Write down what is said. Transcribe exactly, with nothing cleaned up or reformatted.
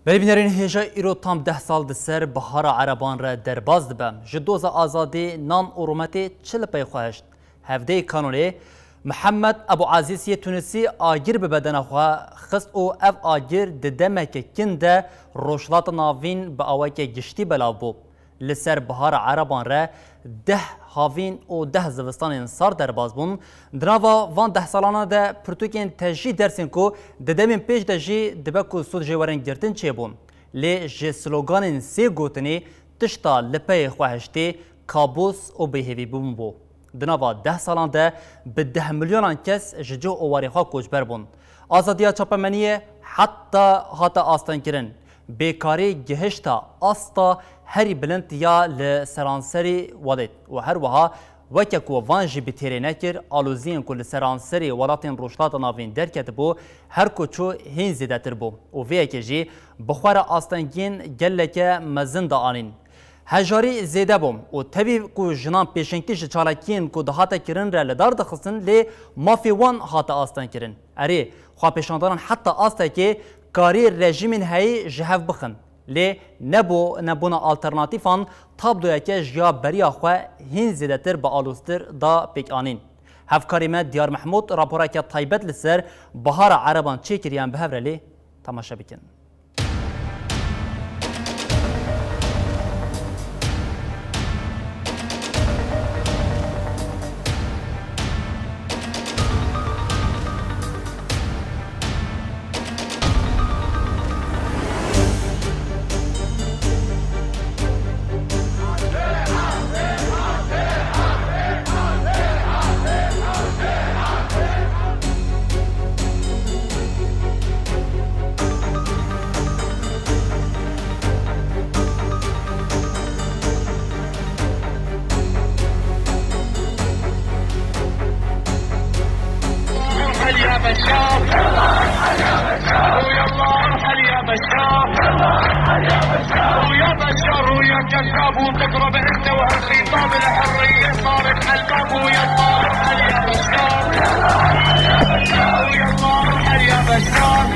Belê bînerên hêja îro tam deh sal di ser Bihara Ereban re derbas dibe. Ji doza azadî, nan û rûmetê çi li pey xwe hişt? Hevdeyê Kanûnê Mihemed Ebû Ezîz yê Tunisî agir bi bedena xwe xist û ev agir di demeke kin de Rojhilata Navîn bi aweke giştî belav bû. Li ser Bihara Ereban re deh havîn û deh zivistanên sar derbas bûn. Di nava van deh salana de pirtûkên tejî dersên ku di demên pêş de jî dibe ku sûd jê werin girtin çêbûn. Lê ji sloganên sê gotinê tişta li peyê xwe hiştê kabûs û bêhêvîbûn bû. Di nava deh salan de bi deh milyonan kes ji cih û warê xwe koçber bûn. Azadiya çapemeniyê heta hate astengkirin. Bêkarî gihişta asta herî bilind ya li seranserî welêt û her wiha weke ku van jî bi têrê nekir, aloziyên ku li seranserî welatên Rojhilata Navîn derketibû, her ku çû hîn zêdetir bû û vê yekê jî bi xwe re astengiyên geleke mezin dianîn. Hejarî zêde bû û tevî ku jinan pêşengtî ji çalakiyên ku dihate kirin re li dar dixistin, lê mafê wan hate astengkirin. Erê, xwepêşandanan heta astekê karî rejîmên heyî ji hev bixin. Lê nebû, nebûna alternatîfan tabloyeke ji ya beriya xwe hîn zêdetir bi aloztir da pêkanîn. Hevkarê me Diyar Mehmûd raporeke taybet li ser Bihara Ereban çêkiriye, em bi hev re lê temaşe bikin. ارحل يا بشار، ويلا ارحل يا بشار، ويا بشار ويا كذاب، وتضرب انت وهالخطاب الحرية صارت على الباب، ويلا ارحل يا بشار، ويلا ارحل يا بشار.